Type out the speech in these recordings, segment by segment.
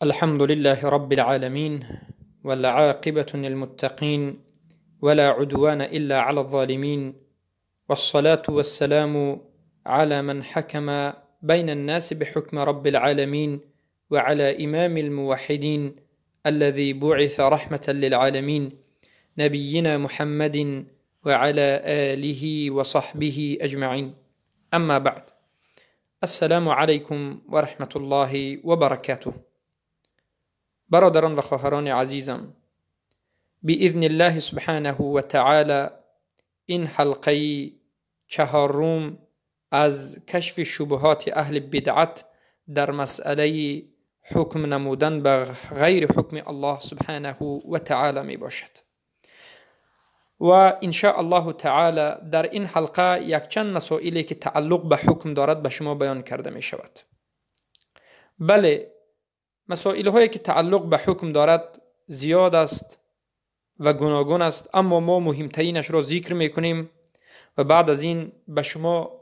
الحمد لله رب العالمين، والعاقبة للمتقين، ولا عدوان إلا على الظالمين، والصلاة والسلام على من حكم بين الناس بحكم رب العالمين، وعلى إمام الموحدين الذي بعث رحمة للعالمين، نبينا محمد وعلى آله وصحبه أجمعين. أما بعد، السلام علیکم و رحمت الله و برکاته. برادران و خواهران عزیزم، باذن الله سبحانه و تعالی این حلقه چهارم از کشف شبهات اهل بدعت در مسئله حکم نمودن به غیر حکم الله سبحانه و تعالی می باشد. و ان شاء الله تعالی در این حلقه یکچند مسائلی که تعلق به حکم دارد به شما بیان کرده می شود. بله، مسائل هایی که تعلق به حکم دارد زیاد است و گوناگون است، اما ما مهمترینش را ذکر می کنیم و بعد از این به شما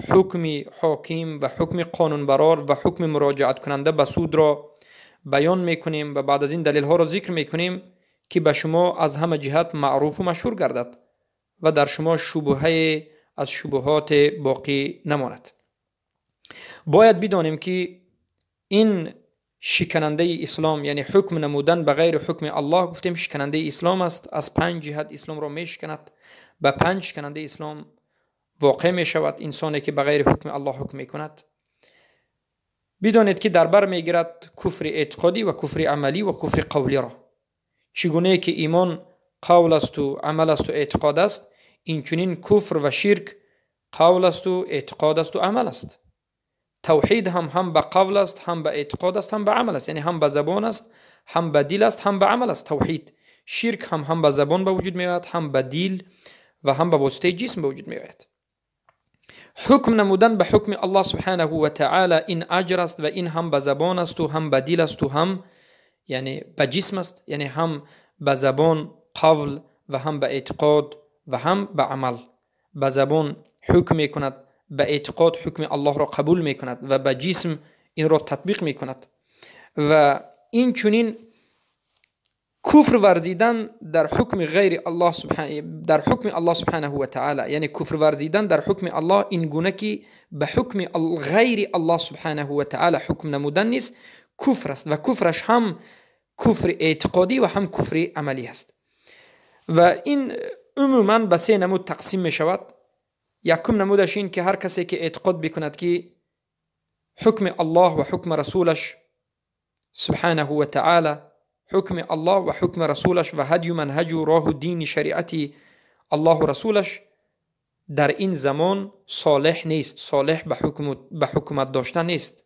حکم حاکم و حکم قانونبرار و حکم مراجعت کننده به سود را بیان می کنیم و بعد از این دلیل ها را ذکر می کنیم که به شما از همه جهت معروف و مشهور گردد و در شما شبهه از شبهات باقی نماند. باید بدانیم که این شکننده اسلام، یعنی حکم نمودن به غیر حکم الله، گفتیم شکننده اسلام است. از پنج جهت اسلام را می شکند. به پنج شکننده اسلام واقع می شود انسانی که به غیر حکم الله حکم می کند. بدانید که در بر می گیرد کفر اعتقادی و کفر عملی و کفر قولی را. چگونه که ایمان قول است و عمل است و اعتقاد است، این چنین کفر و شرک قول است و اعتقاد است و عمل است. توحید هم به قول است، هم به اعتقاد است، هم به عمل است، یعنی هم به زبان است، هم به دل است، هم به عمل است توحید. شرک هم به زبان به وجود می آید، هم به دل و هم به واسطه جسم به وجود می آید. حکم نمودن به حکم الله سبحانه و تعالی این اجر است و این هم به زبان است و هم به دل است و هم یعنی به جسم است، یعنی هم به زبان قول و هم به اعتقاد و هم به عمل. به زبان حکم میکند، به اعتقاد حکم الله را قبول میکند و به جسم این را تطبیق میکند. و این چنین کفر ورزیدن در حکم غیر الله سبحانه، در حکم الله سبحانه و تعالی، یعنی کفر ورزیدن در حکم الله این گونه که به حکم غیر الله سبحانه و تعالی حکم نمودن نیست، کفر است و کفرش هم کفر اعتقادی و هم کفر عملی است. و این عموما به سه نمود تقسیم می شود. یکم نمودش این که هر کسی که اعتقاد بکند که حکم الله و حکم رسولش سبحانه و تعالی، حکم الله و حکم رسولش و هدی و منهج و راه و دین شریعتی الله و رسولش در این زمان صالح نیست، صالح به حکومت داشتن نیست.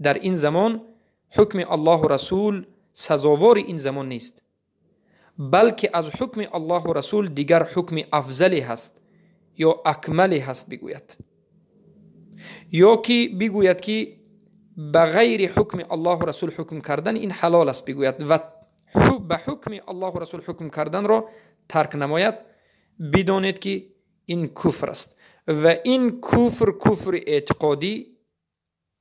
در این زمان حکم الله و رسول سزاوار این زمان نیست، بلکه از حکم الله و رسول دیگر حکم افضلی هست یا اکملی هست بگوید، یا که بگوید که به غیر حکم الله و رسول حکم کردن این حلال است بگوید و به حکم الله و رسول حکم کردن را ترک نماید، بدانید که این کفر است. و این کفر کفر اعتقادی،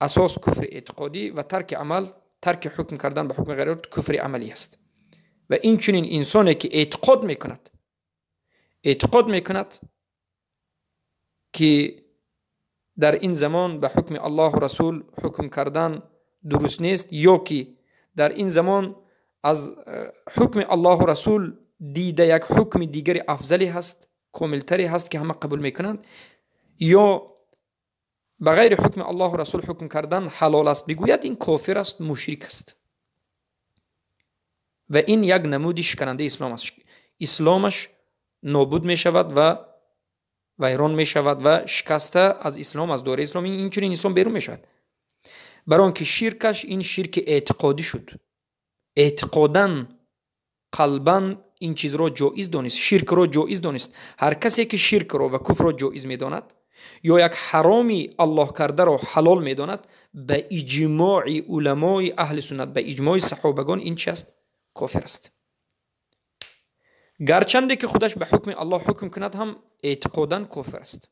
اساس کفر اعتقادی و ترک عمل، ترک حکم کردن به حکم غیر کفر عملی است. و این چنین انسانی که اعتقاد میکند، اعتقاد میکند که در این زمان به حکم الله و رسول حکم کردن درست نیست، یا که در این زمان از حکم الله و رسول دیده یک حکم دیگر افضلی هست، کاملتری هست که همه قبول میکنند، یا به غیر حکم الله و رسول حکم کردن حلال است بگوید، این کافر است، مشرک است. و این یک نمود شکننده اسلام است. اسلامش نابود می شود و ویران می شود و شکسته از اسلام، از دوره اسلام این چنین انسان بیرون می شود. برای آنکه شرکش این شرک اعتقادی شد، اعتقاداً قلباً این چیز را جایز دانست، شرک را جایز دانست. هر کسی که شرک را و کفر را جایز می داند یا یک حرامی الله کرده را حلال می داند، به اجماع علمای اهل سنت، به اجماع صحابگان این چی است؟ کافر است. گرچنده که خودش به حکم الله حکم کند هم اعتقاداً کافر است.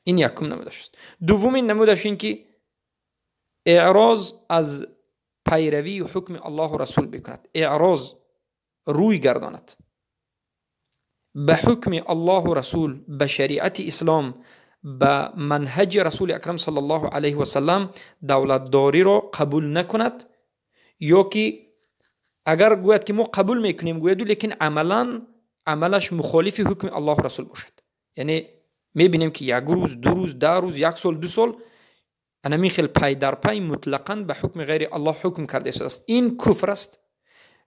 این یکم نمودش است. دومین نمودش این که اعراض از пайравии ҳукми Аллоҳу Расул бикунад, эъроз рӯй гардонад ба ҳукми Аллоҳу Расул, ба шариати Ислом, ба манҳаҷи Расули Акрам саллаллоҳу алайҳи васаллам давлатдориро қабул накунад, ё ки агар гӯяд ки мо қабул мекунем гӯяду, лекин амалан амалаш мухолифи ҳукми Аллоҳу Расул бошад. Яъне мебинем ки як рӯз, ду рӯз, 10 рӯз, як сол, 2 сол анамин хел пай дар пай мутлақан ба ҳукми ғайри Аллоҳ ҳукм карда истодааст. Ин куфр аст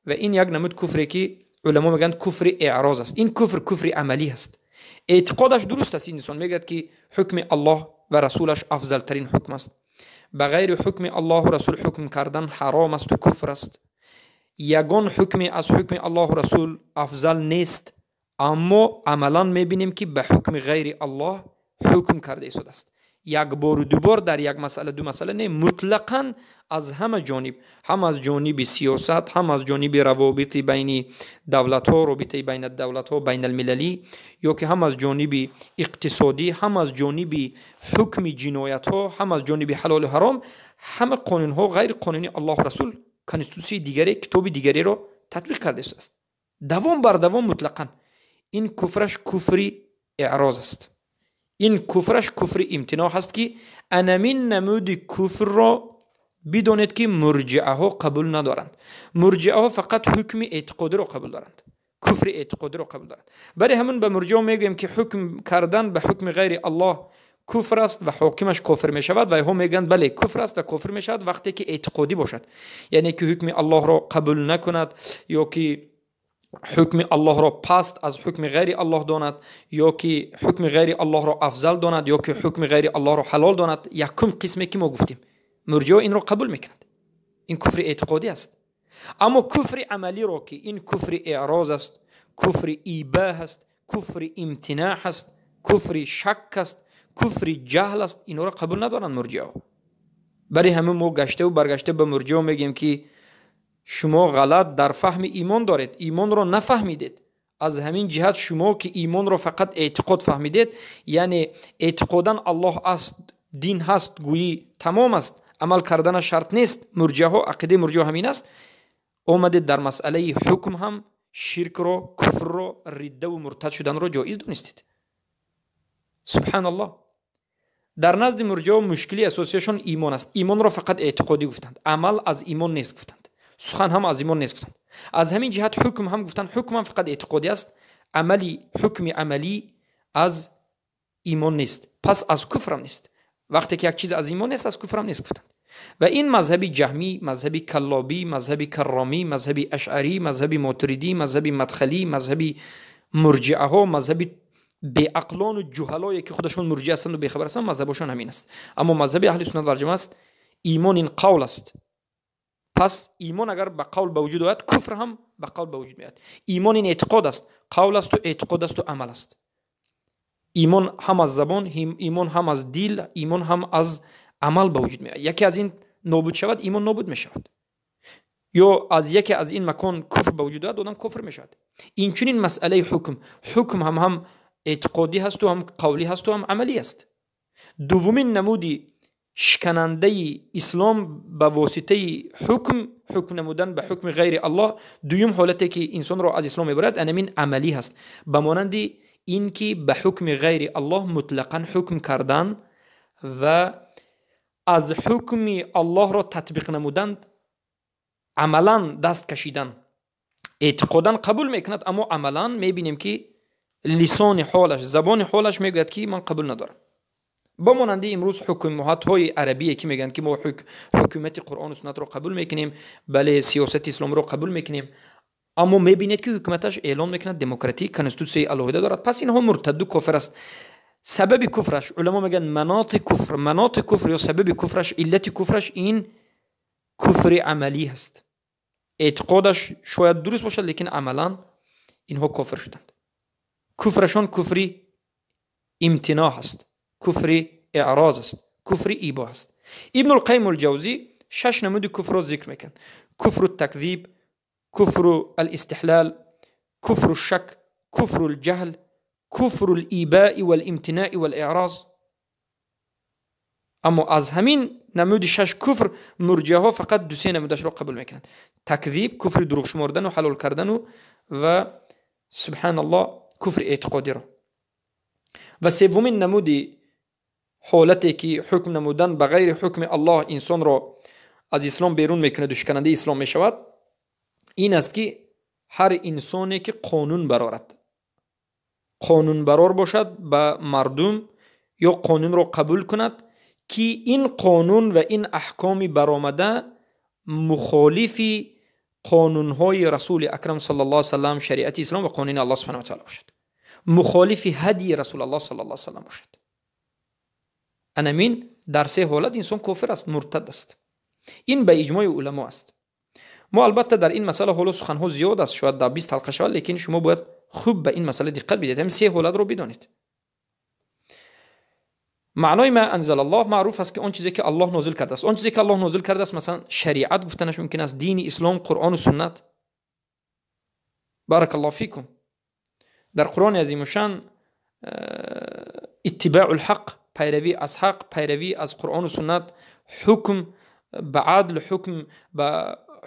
ва ин як намуд куфре ки уламо мегӯянд куфри эъроз аст. Ин куфр куфри амалӣ аст. Эътиқодаш дуруст аст. Инсон мегӯяд ки ҳукми Аллоҳ ва Расулаш афзалтарин ҳукм аст, ба ғайри ҳукми Аллоҳу Расул ҳукм кардан ҳаром асту куфр аст, ягон ҳукме аз ҳукми Аллоҳу Расул афзал нест, аммо амалан мебинем ки ба ҳукми ғайри Аллоҳ ҳукм карда истодааст. Як бору ду бор дар як масъала, ду масъала не, мутлақан аз ҳама ҷониб, ҳам аз ҷониби сиёсат, ҳам аз ҷониби равобити байни давлатҳо, робитаи байни давлатҳо, байналмилалӣ, ё ки ҳам аз ҷониби иқтисодӣ, ҳам аз ҷониби ҳукми ҷиноятҳо, ҳам аз ҷониби ҳалолу ҳаром, ҳама қонунҳо ғайри қонуни Аллоҳу Расул, конститутсияи дигаре, китоби дигареро татбиқ карда истодааст. Давом бар давом мутлақан. Ин куфраш куфри эъроз аст. Ин куфраш куфри имтиноъ ҳаст ки анамин намуди куфрро бидонед ки мурҷиаҳо қабул надоранд. Мурҷиаҳо фақат ҳукми эътиқодиро қабул доранд, куфри эътиқодиро қабул доранд. Барои ҳамун ба мурҷиаҳо мегӯем ки ҳукм кардан ба ҳукми ғайри Аллоҳ куфр аст ва ҳокимаш кофир мешавад, ва инҳо мегӯянд бале, куфр аст ва кофир мешавад вақте ки эътиқодӣ бошад, яъне ки ҳукми Аллоҳро қабул накунад, ё ки ҳукми Аллоҳро паст аз ҳукми ғайри Аллоҳ донад, ё ки ҳукми ғайри Аллоҳро афзал донад, ё ки ҳукми ғайри Аллоҳро ҳалол донад. Якум қисме ки мо гуфтем, мурҷиа инро қабул мекунад, ин куфри эътиқодӣ аст. Аммо куфри амалиро ки ин куфри эъроз аст, куфри ибоҳ аст, куфри имтиноъ аст, куфри шак аст, куфри ҷаҳл аст, инҳоро қабул надоранд мурҷиаҳо. Барои ҳамин мо гаштаву баргашта ба мурҷиаҳо мегӯем ки шумо ғалат дар фаҳми имон доред, имонро нафаҳмидед. Аз ҳамин ҷиҳат шумо ки имонро фақат эътиқод фаҳмидед, яъне эътиқодан Аллоҳ аст, дин ҳаст, гӯӣ тамом аст, амал кардана шарт нест. Мурҷиаҳо, ақидаи мурҷиаҳо ҳамин аст. Омадед дар масъалаи ҳукм ҳам ширкро, куфрро, риддаву муртад шуданро ҷоиз донистед. Субҳаналлоҳ. Дар назди мурҷиаҳо мушкили асосияшон имон аст. Имонро фақат эътиқодӣ гуфтанд, амал аз имон нест гуфтанд, сухан ҳам аз имон нест гуфтанд. Аз ҳамин ҷиҳат ҳукм ҳам гуфтанд, ҳукм ҳам фақат эътиқодӣ аст, амали ҳукми амалӣ аз имон нест, пас аз куфр ҳам нест. Вақте ки як чиз аз имон нест, аз куфр ҳам нест гуфтанд. Ва ин мазҳаби ҷаҳмӣ, мазҳаби каллобӣ, мазҳаби карромӣ, мазҳаби ашъарӣ, мазҳаби мотуридӣ, мазҳаби мадхалӣ, мазҳаби мурҷиаҳо, мазҳаби беақлону ҷуҳалое ки худашон мурҷиа ҳастанду бехабар ҳастанд, мазҳабошон ҳамин аст. Аммо мазҳаби аҳли суннат валҷамоа аст, имон ин қавл аст. Пас имон агар ба қавл ба вуҷуд ояд, куфр ҳам ба қавл ба вуҷуд меояд. Имон ин эътиқод аст, қавл асту эътиқод асту амал аст. Имон ҳам аз забон, имон ҳам аз дил, имон ҳам аз амал ба вуҷуд меояд. Яке аз ин нобуд шавад, имон нобуд мешавад. Ё аз яке аз ин макон куфр ба вуҷуд ояд, одам кофир мешавад. Инчунин масъалаи ҳукм. Ҳукм ҳам эътиқодӣ ҳасту, ҳам қавлӣ ҳасту, ҳам амалӣ аст. Дуввумин намуди шиканандаи ислом ба воситаи ҳукм, ҳукм намудан ба ҳукми ғайри Аллоҳ, дуюм ҳолате ки инсонро аз ислом мебарад, анамин амалӣ ҳаст. Ба монанди ин ки ба ҳукми ғайри Аллоҳ мутлақан ҳукм кардан ва аз ҳукми Аллоҳро татбиқ намудан, амалан даст кашидан. Эътиқодан қабул мекунад, аммо амалан мебинем ки лисони ҳолаш, забони ҳолаш мегӯяд ки ман қабул надорам. Ба монанди имрӯз ҳукуматҳои арабие ки мегӯянд ки мо ҳукумати Қуръону суннатро қабул мекунем, бале сиёсати исломро қабул мекунем, аммо мебинед ки ҳукуматаш эълон мекунад демократӣ, конститутсияи алоҳида дорад. Пас инҳо муртаду кофир аст. Сабаби куфраш, уламо мегӯянд маноти куфр, маноти куфр ё сабаби куфраш, иллати куфраш ин куфри амалӣ ҳаст. Эътиқодаш шояд дуруст бошад, лекин амалан инҳо кофир шуданд. Куфрашон куфри имтиноъ ҳаст, куфри эъроз аст, куфри ибо ҳаст. Ибнулқайим улҷавзӣ 6 намуди куфрро зикр мекунад: куфру такзиб, куфру алистиҳлол, куфру шак, куфру лҷаҳл, куфру либаи валимтинаи валэъроз. Аммо аз ҳамин Намуди шаш куфр мурҷиаҳо фақат ду се намудашро қабул мекунанд. Такзиб, куфри дурӯғ шумордану ҳалол кардану ва субҳаналлоҳ куфри эътиқодиро. Ва севумин намуди ҳолате ки ҳукм намудан ба ғайри ҳукми Аллоҳ инсонро аз ислом берун мекунад, шиканандаи ислом мешавад, ин аст ки ҳар инсоне ки қонун барорад, қонунбарор бошад ба мардум ё қонунро қабул кунад ки ин қонун ва ин аҳкоми баромада мухолифи қонунҳои расули акрам саллаллоҳу алайҳи васаллам, шариати ислом ва қонуни Аллоҳ субҳанаҳу ва таъала бошад, мухолифи ҳадии расулаллоҳ саллаллоҳу алайҳи васаллам бошад. Анамин дар се ҳолат инсон кофир аст, муртад аст. Ин ба иҷмои уламо аст. Мо албатта дар ин масъала ҳоло суханҳо зиёд аст, шояд дар 20 ҳалқа шавад, лекин шумо бояд хуб ба ин масъала диққат бидиҳед, ҳамин се ҳолатро бидонед. Маънои ма анзалаллоҳ маъруф аст ки он чизе ки Аллоҳ нозил кардааст, он чизе ки Аллоҳ нозил кардааст, масалан шариат гуфтанаш мумкин аст, дини ислом, Қуръону суннат. Баракаллоҳу фикум. Дар Қуръони азимушшан иттибаъул ҳақ, пайравӣ аз ҳақ, пайравӣ аз Қуръону суннат, ҳукм ба адл, ҳукм ба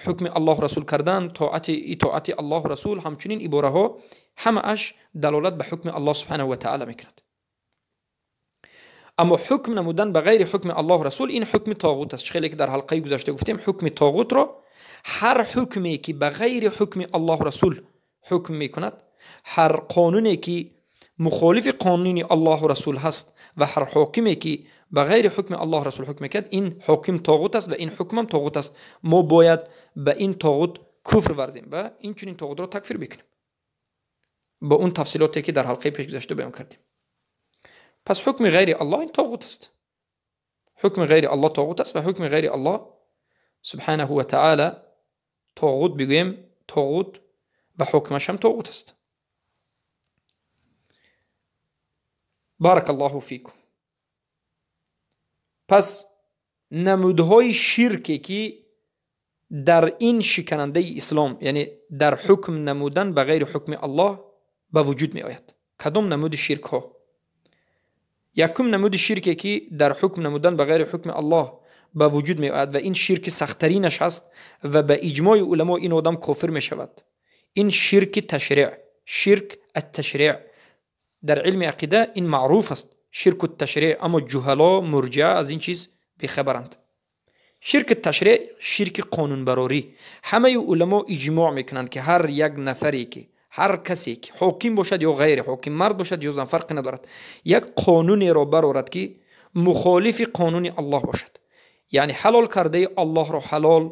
ҳукми Аллоҳ расул кардан, тоати итоати Аллоҳ расул, ҳамчунин ибораҳо ҳамааш далолат ба ҳукми Аллоҳ субҳанаҳу ва таъала мекунад. Аммо ҳукм намудан ба ғайри ҳукми Аллоҳ расул ин ҳукми тоғут аст. Хеле ки дар ҳалқаи гузашта гуфтем, ҳукми тоғутро ҳар ҳукме ки ба ғайри ҳукми Аллоҳ расул ҳукм мекунад, ҳар қонуне ки мухолифи қонуни Аллоҳ расул ҳаст ва ҳар ҳокиме ки ба ғайри ҳукми Аллоҳ расул ҳукм мекунад, ин ҳоким тоғут аст ва ин ҳукмам тоғут аст. Мо бояд ба ин тоғут куфр варзем ва инчунин тоғутро такфир бикунем бо он тафсилоте ки дар ҳалқаи пешгузашта баён кардем. Пас ҳукми ғайри Аллоҳ ин тоғут аст. Ҳукми ғайри Аллоҳ тоғут аст ва ҳукми ғайри Аллоҳ субҳанаҳу ва таъала тоғут бигӯем, тоғут ва ҳукмаш ҳам тоғут аст. Баракаллоҳу фикум. Пас намудҳои ширке ки дар ин шиканандаи ислом, яъне дар ҳукм намудан ба ғайри ҳукми Аллоҳ ба вуҷуд меояд. Кадом намуди ширкҳо? Якум намуди ширке ки дар ҳукм намудан ба ғайри ҳукми Аллоҳ ба вуҷуд меояд ва ин ширки сахттаринаш ҳаст ва ба иҷмои уламо ин одам кофир мешавад, ин ширки ташриъ, ширк атташриъ. Дар илми ақида ин маъруф аст, ширку ташриъ, аммо ҷуҳало, мурҷиа аз ин чиз бехабаранд. Ширки ташриъ ширки қонунбарорӣ. Ҳамаи уламо иҷмоъ мекунанд ки ҳар як нафаре ки, ҳар касе ки ҳоким бошад ё ғайри ҳоким, мард бошад ё зан, фарқе надорад, як қонунеро барорад ки мухолифи қонуни Аллоҳ бошад, яъне ҳалол кардаи Аллоҳро ҳалол,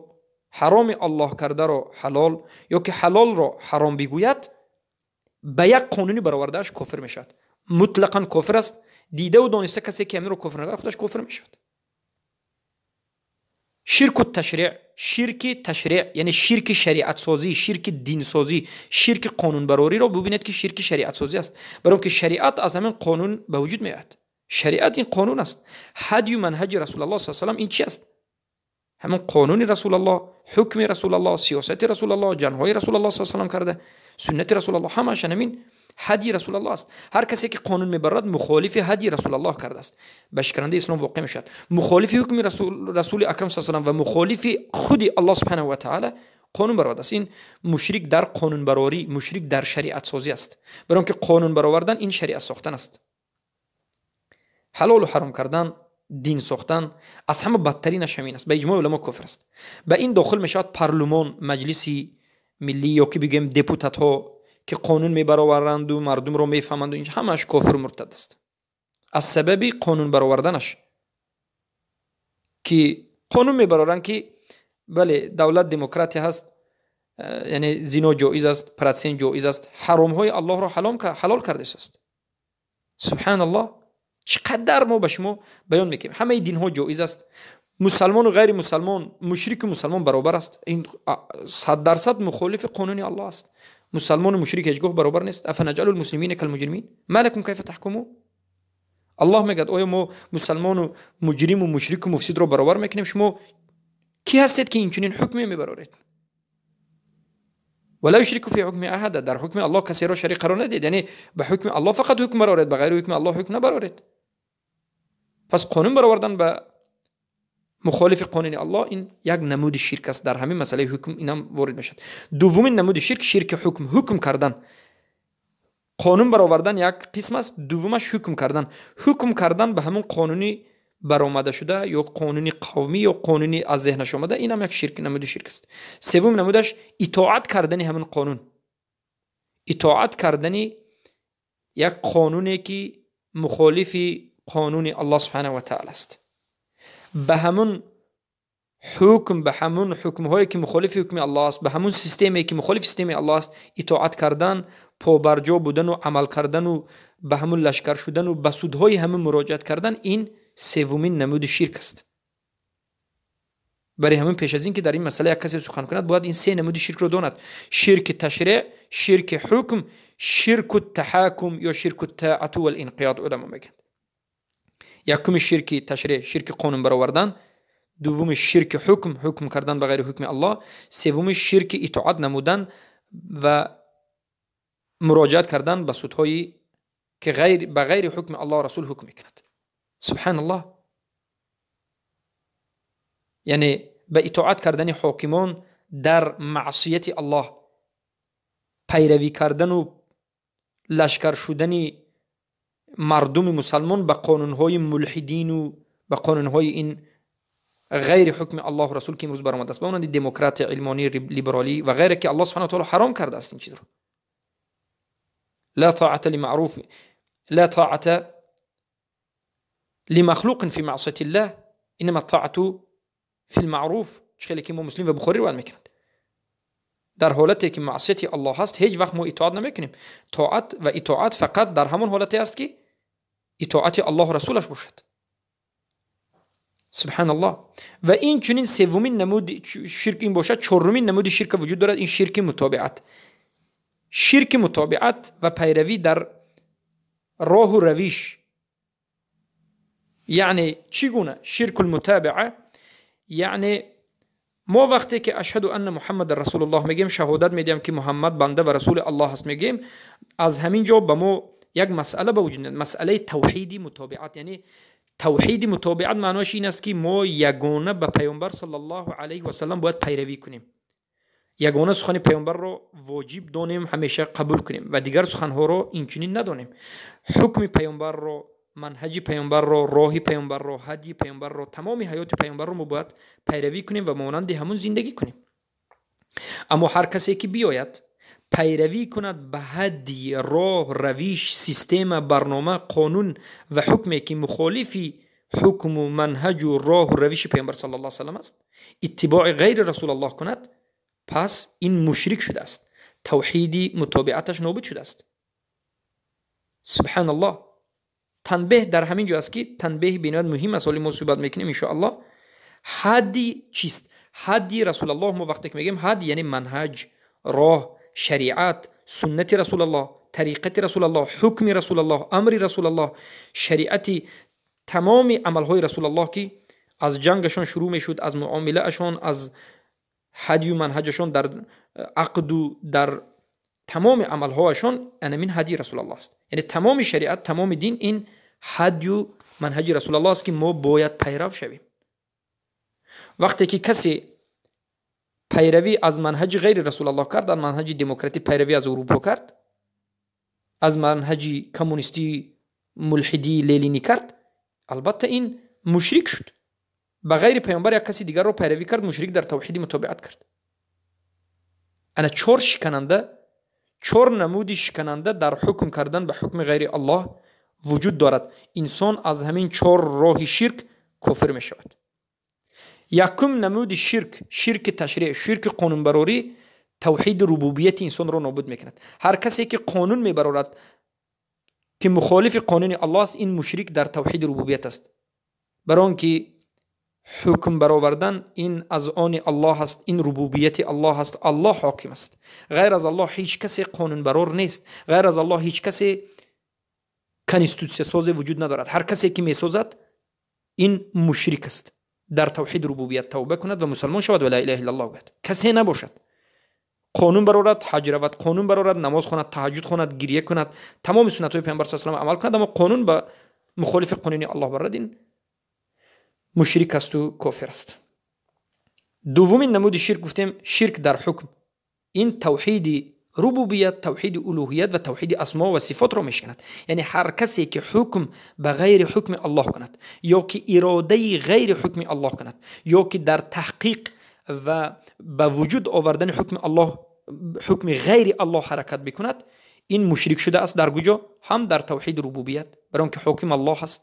ҳароми Аллоҳ кардаро ҳалол ё ки ҳалолро ҳаром бигӯяд, ба як қонуни баровардааш кофир мешавад. Мутлақан кофир аст. Дидаву дониста касе ки ҳаминро кофир накард, худаш кофир мешавад. Ширку ташриъ, ширки ташриъ, яъне ширки шариатсозӣ, ширки динсозӣ, ширки қонунбарориро бубинед ки ширки шариатсозӣ аст. Барои он ки шариат аз ҳамин қонун ба вуҷуд меояд. Шариат ин қонун аст. Ҳадию манҳаҷи расулаллоҳ саллаллоҳу алайҳи васаллам ин чи аст? Ҳамин қонуни расулаллоҳ, ҳукми расулаллоҳ, сиёсати расулаллоҳ, ҷанҳои расулаллоҳ саллаллоҳу алайҳи васаллам карда, суннати расулаллоҳ, ҳамааш ҳамин ҳадии расулаллоҳ аст. Ҳар касе ки қонун мебарад, мухолифи ҳадии расулаллоҳ кардааст, ба шиканандаи ислом воқеъ мешавад, мухолифи ҳукми расули акрам саллаллоҳу алайҳи васаллам ва мухолифи худи Аллоҳ субҳанаҳу ва таъала қонун баровардааст. Ин мушрик дар қонунбарорӣ, мушрик дар шариатсозӣ аст. Барои он ки қонун баровардан ин шариат сохтан аст. Ҳалолу ҳаром кардан, дин сохтан аз ҳама бадтаринаш ҳамин аст. Ба иҷмои уламо кофир аст. Ба ин дохил мешавад парлумон, маҷлиси миллӣ ё ки бигӯем депутатҳо ки қонун мебароваранду мардумро мефаҳманду, ин ҳамааш кофиру муртад аст. Аз сабаби қонун бароварданаш ки қонун мебароранд ки бале, давлат демократия ҳаст, яъне зино ҷоиз аст, процент ҷоиз аст, ҳаромҳои Аллоҳро ҳалол кардааст. Субҳаналлоҳ, чӣ қадар мо ба шумо баён мекунем. Ҳамаи динҳо ҷоиз аст, мусалмону ғайри мусалмон, мушрику мусалмон баробар аст. Ин 100% мухолифи қонуни Аллоҳ аст. Мусалмону мушрик ҳеҷ гоҳ баробар нест. Афанаҷалу лмуслимина калмуҷримин ма лакум кайфа таҳкумун. Аллоҳ мегӯяд, оё мо мусалмону муҷриму мушрику муфсидро баробар мекунем? Шумо кӣ ҳастед ки инчунин ҳукме мебароред? Вала юшрику фи ҳукми аҳада. Дар ҳукми Аллоҳ касеро шарик қарор надиҳед, яъне ба ҳукми Аллоҳ фақат ҳукм бароред, ба ғайри ҳукми Аллоҳ ҳукм набароред. Пас қонун баровардан ба Мухолифи қонуни Аллоҳ ин як намуди ширк аст. Дар ҳамин масъалаи ҳукм инам ворид мешавад. Дуввумин намуди ширк, ширки ҳукм, ҳукм кардан. Қонун баровардан як қисм аст, дуввумаш ҳукм кардан. Ҳукм кардан ба ҳамон қонуни баромада шуда ё қонуни қавмӣ ё қонуни аз зеҳнаш омада, инам як ширк, намуди ширк аст. Севум намудаш итоат кардани ҳамон қонун. Итоат кардани як қонуне ки мухолифи қонуни Аллоҳ субҳанаҳу ва таъала аст. Ба ҳамон ҳукм, ба ҳамон ҳукмҳое ки мухолифи ҳукми Аллоҳ аст, ба ҳамон системе ки мухолифи системи Аллоҳ аст, итоат кардан, побарҷо будану амал кардану ба ҳамон лашкар шудану ба судҳои ҳамон муроҷиат кардан, ин севумин намуди ширк аст. Барои ҳамин пеш аз ин ки дар ин масъала як касе сухан кунад, бояд ин се намуди ширкро донад: ширки ташриъ, ширки ҳукм, ширку таҳакум ё ширку таату вал инқиёд уламо мегӯянд. Якуми ширки ташриъ, ширки қонун баровардан, дуввуми ширки ҳукм, ҳукм кардан ба ғайри ҳукми Аллоҳ, севуми ширки итоат намудан ва муроҷиат кардан ба судҳое ки ба ғайри ҳукми Аллоҳ расул ҳукм мекунад. Субҳаналлоҳ. Яъне ба итоат кардани ҳокимон дар маъсияти Аллоҳ, пайравӣ кардану лашкар шудани мардуми мусалмон ба қонунҳои мулҳидину ба қонунҳои ин ғайри ҳукми Аллоҳу расул ки имрӯз баромадааст, ба монанди демократия, илмонӣ, либералӣ ва ғайре ки Аллоҳ субҳанаҳу ва таъала ҳаром кардааст ин чизро. ла таата лимаъруф, ла таата лимахлуқин фи маъсияти ллаҳ, иннама таату фи лмаъруф. Чӣ хеле ки мо Муслим ва Бухорӣ ривоят мекунанд. Дар ҳолате ки маъсияти Аллоҳ ҳаст, ҳеҷ вақт мо итоат намекунем. Тоат ва итоат фақат дар ҳамон ҳолате аст ки итоати Аллоҳу расулаш бошад. Субҳаналлоҳ. Ва ин чунин севумин намуди ширк ин бошад, чорумин намуди ширка вуҷуд дорад, ин ширки мутобиат. Ширки мутобиат ва пайравӣ дар роҳу равиш. Яъне чӣ гуна ширкул мутобиа? Яъне мо вақте ки ашҳаду анна муҳаммадан расулуллоҳ мегӯем, шаҳодат медиҳам ки Муҳаммад банда ва расули Аллоҳ аст мегӯем, аз ҳамин ҷо ба мо як масъала ба вуҷуд меояд, масъалаи тавҳиди мутобиат. Яъне тавҳиди мутобиат маънояш ин аст ки мо ягона ба паёмбар саллаллоҳу алайҳи васаллам бояд пайравӣ кунем, ягона сухани паёмбарро воҷиб донем, ҳамеша қабул кунем ва дигар суханҳоро инчунин надонем. Ҳукми паёмбарро, манҳаҷи паёмбарро, роҳи паёмбарро, ҳадйи паёмбарро, тамоми ҳаёти паёмбарро мо бояд пайравӣ кунем ва монанди ҳамун зиндагӣ кунем. Аммо ҳар касе ки биёяд пайравӣ кунад ба ҳадди, роҳ, равиш, система, барнома, қонун ва ҳукме ки мухолифи ҳукму манҳаҷу роҳу равиши паёмбар саллаллоҳу алайҳи васаллам аст, иттибои ғайри расулаллоҳ кунад, пас ин мушрик шудааст, тавҳиди мутобиаташ нобуд шудааст. Субҳаналлоҳ. Танбеҳ дар ҳамин ҷо аст ки танбеҳи бениҳоят муҳим аст, ҳоле мо суҳбат мекунем иншоаллоҳ. Ҳадди чист? Ҳадди расулаллоҳ мо вақте ки мегӯем ҳадд яъне манҳаҷ, роҳ, шариат, суннати расулаллоҳ, тариқати расулаллоҳ, ҳукми расулаллоҳ, амри расулаллоҳ, шариати тамоми амалҳои расулаллоҳ ки аз ҷангашон шурӯъ мешуд, аз муомилаашон, аз ҳадю манҳаҷашон дар ақду дар тамоми амалҳоашон, анамин ҳадйи расулаллоҳ аст. Яъне тамоми шариат, тамоми дин ин ҳадю манҳаҷи расулаллоҳ аст ки мо бояд пайрав шавем. Вақте ки касе пайравӣ аз манҳаҷи ғайри расулаллоҳ кард, аз манҳаҷи демократӣ пайравӣ аз Аврупо кард, аз манҳаҷи коммунистӣ, мулҳидӣ, ленинӣ кард, албатта ин мушрик шуд. Ба ғайри паёмбар як каси дигарро пайравӣ кард, мушрик дар тавҳиди мутобиат кард. Ана чор шикананда, чор намуди шикананда дар ҳукм кардан ба ҳукми ғайри Аллоҳ вуҷуд дорад. Инсон аз ҳамин чор роҳи ширк кофир мешавад. Якум намуди ширк, ширки ташриъ, ширки қонунбарорӣ тавҳиди рубубияти инсонро нобуд мекунад. Ҳар касе ки қонун мебарорад ки мухолифи қонуни Аллоҳ аст, ин мушрик дар тавҳиди рубубият аст. Бар он ки ҳукм баровардан ин аз они Аллоҳ аст, ин рубубияти Аллоҳ аст, Аллоҳ ҳоким аст. Ғайр аз Аллоҳ ҳеҷ касе қонунбарор нест, ғайр аз Аллоҳ ҳеҷ касе конститутсиясозе вуҷуд надорад. Ҳар касе ки месозад ин мушрик аст. Дар тавҳид рубубият тавба кунад ва мусалмон шавад ва ла илаҳа иллаллоҳ гӯяд. Касе набошад. Қонун барорад, ҳаҷ равад, қонун барорад, намоз хонад, таҳаҷҷуд хонад, гирья кунад, тамоми суннатҳои паёмбар саллаллоҳу алайҳи васаллам амал кунад, аммо қонун ба мухолифи қонуни Аллоҳ барорад, ин мушрик аст ва кофир аст. Дуввумин намуди ширк гуфтем ширк дар ҳукм. Ин тавҳиди рубубият, тавҳиди улуҳият ва тавҳиди асмо ва сифотро мешиканад. Яъне ҳар касе ки ҳукм ба ғайри ҳукми Аллоҳ кунад, ё ки иродаи ғайри ҳукми Аллоҳ кунад, ё ки дар таҳқиқ ва ба вуҷуд овардани ҳукми Аллоҳ, ҳукми ғайри Аллоҳ ҳаракат бикунад, ин мушрик шудааст дар куҷо? Ҳам дар тавҳиди рубубият, барои он ки ҳоким Аллоҳ аст,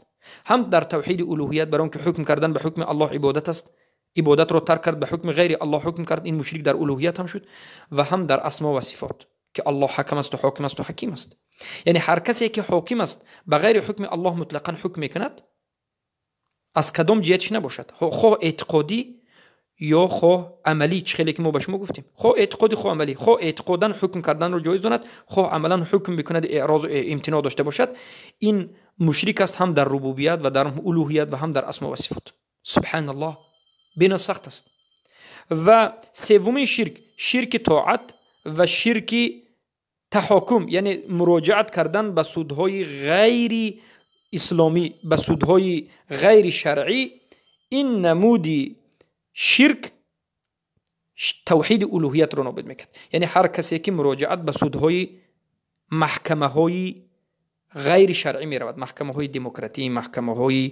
ҳам дар тавҳиди улуҳият, барои он ки ҳукм кардан ба ҳукми Аллоҳ ибодат аст, ибодатро тарк кард, ба ҳукми ғайри Аллоҳ ҳукм кард, ин мушрик дар улуҳият ҳам шуд, ва ҳам дар асмо ва сифот, ки Аллоҳ ҳакам аст ва ҳоким аст ва ҳаким аст. Яъне ҳар касе ки ҳоким аст ба ғайри ҳукми Аллоҳ мутлақан ҳукм мекунад, аз кадом ҷиҳатш набошад, хоҳ эътиқодӣ ё хоҳ амалӣ, чӣ хеле ки мо ба шумо гуфтем, хоҳ эътиқодӣ хоҳ амалӣ, хоҳ эътиқодан ҳукм карданро ҷоиз донад, хоҳ амалан ҳукм бикунад, эърозу имтиноъ дошта бошад, ин мушрик аст ҳам дар рубубият ва дар улуҳият ва ҳам дар асмо ва сифот. Субҳаналлоҳ, бино сахт аст. Ва севумин ширк, ширки тоат ва ширки таҳокум, яъне муроҷиат кардан ба судҳои ғайри исломӣ, ба судҳои ғайри шаръӣ. Ин намуди ширк тавҳиди улуҳиятро нобуд мекард. Яъне ҳар касе ки муроҷиат ба судҳои маҳкамаҳои ғайри шаръӣ меравад, маҳкамаҳои демократӣ, маҳкамаҳои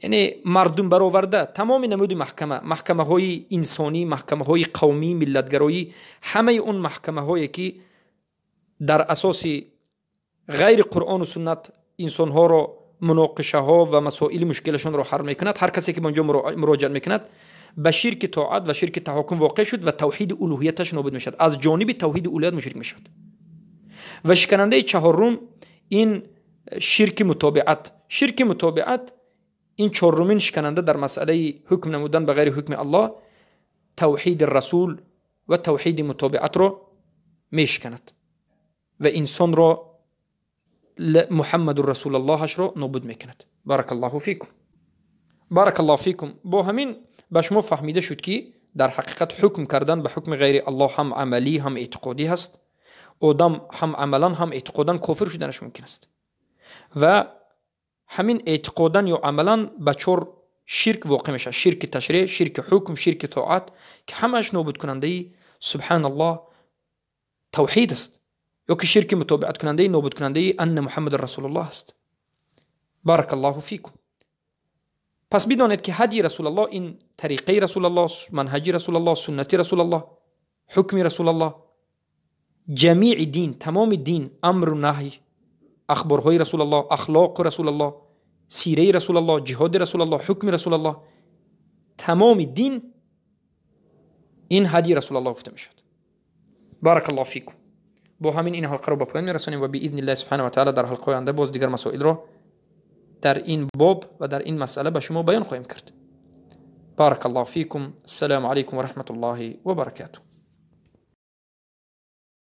яъне мардум бароварда, тамоми намуди маҳкама, маҳкамаҳои инсонӣ, маҳкамаҳои қавмӣ, миллатгароӣ, ҳамаи он маҳкамаҳое ки дар асоси ғайри қуръону суннат инсонҳоро муноқишаҳо ва масоили мушкилашонро ҳал мекунад, ҳар касе ки ба онҷо муроҷиат мекунад ба ширки тоат ва ширки таҳокум воқеъ шуд ва тавҳиди улуҳияташ нобуд мешавад. Аз ҷониби тавҳиди улуҳият мушрик мешавад. Ва шиканандаи чаҳорум ин ширки мутобиат. Ширки мутобиат ин чорумин шикананда дар масъалаи ҳукм намудан ба ғайри ҳукми Аллоҳ, тавҳиди расул ва тавҳиди мутобиатро мешиканад ва инсонро Муҳаммаду расулаллоҳашро нобуд мекунад. Баракаллоҳу фикум. Баракаллоҳу фикум. Бо ҳамин ба шумо фаҳмида шуд ки дар ҳақиқат ҳукм кардан ба ҳукми ғайри Аллоҳ ҳам амалӣ ҳам эътиқодӣ ҳаст. Одам ҳам амалан ҳам эътиқодан кофир шуданаш мумкин аст. Ва ҳамин эътиқодан ё амалан ба чор ширк воқеъ мешавад: ширки ташриъ, ширки ҳукм, ширки тоат, ки ҳамааш нобудкунандаи субҳаналлоҳ тавҳид аст, ё ки ширки мутобиаткунандаи нобудкунандаи анна Муҳаммад расулуллоҳ аст. Баракаллоҳу фикум. Пас бидонед ки ҳадии расулаллоҳ ин тариқаи расулаллоҳ, манҳаҷи расулаллоҳ, суннати расулаллоҳ, ҳукми расулаллоҳ, ҷамии дин, тамоми дин, амру наҳй, ахборҳои расулаллоҳ, ахлоқи расулаллоҳ, сираи расулаллоҳ, ҷиҳоди расулаллоҳ, ҳукми расулаллоҳ, тамоми дин ин ҳадии расулаллоҳ гуфта мешавад. Баракаллоҳу фикум. Бо ҳамин ин ҳалқаро ба поён мерасонем ва биидниллаҳи субҳанаҳу ва таъала дар ҳалқаҳои оянда боз дигар масоилро дар ин боб ва дар ин масъала ба шумо баён хоҳем кард. Баракаллоҳу фикум. Ассалому алайкум ва раҳматуллоҳи ва баракатуҳ.